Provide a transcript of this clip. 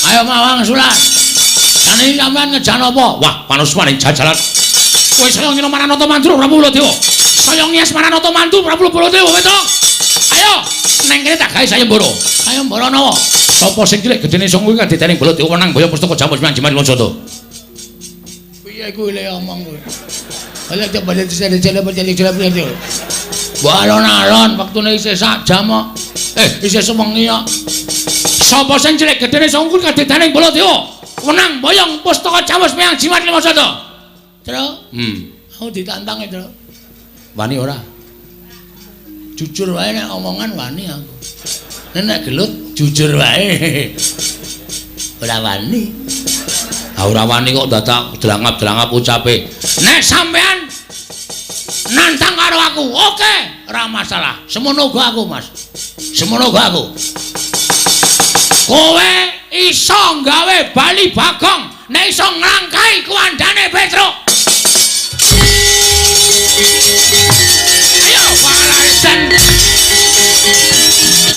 Ayo mawang sulan. Jane sampean ngejan apa? Wah, panusmaning jajalan. Kowe saya ngino Maranata Mandura Prabu Baladewa. Saya ngias Maranata Mandu Prabu Baladewa, Petruk. Ayo, neng kene tak gawe sayembara. Sayembara napa? Sapa sing cilik gedene sanga kuwi kadedaning Baladewa wenang boyong pustaka Jamus Miang Jimat Lima. Piye kuwi le omong kuwi? Ala coba jadi. Mbok alon-alon wektune isih sak jam kok. Isih sewengi kok. Sapa sing cilik gedene sanga kuwi kadedaning Baladewa wenang boyong pustaka Jamus Miang Jimat Lima. Tru, aku ditantang e, Tru. Wani ora? Jujur wae nek omongan wani aku. Nek nek gelut jujur wae. Ora wani. Ah, ora wani kok dadak drangap-drangap ucape. Nek sampean nantang karo aku, oke, ora masalah. Semono uga aku, Mas. Semono uga aku. Kowe iso gawe bali bagong nek iso nglangkai kuwandane Petruk.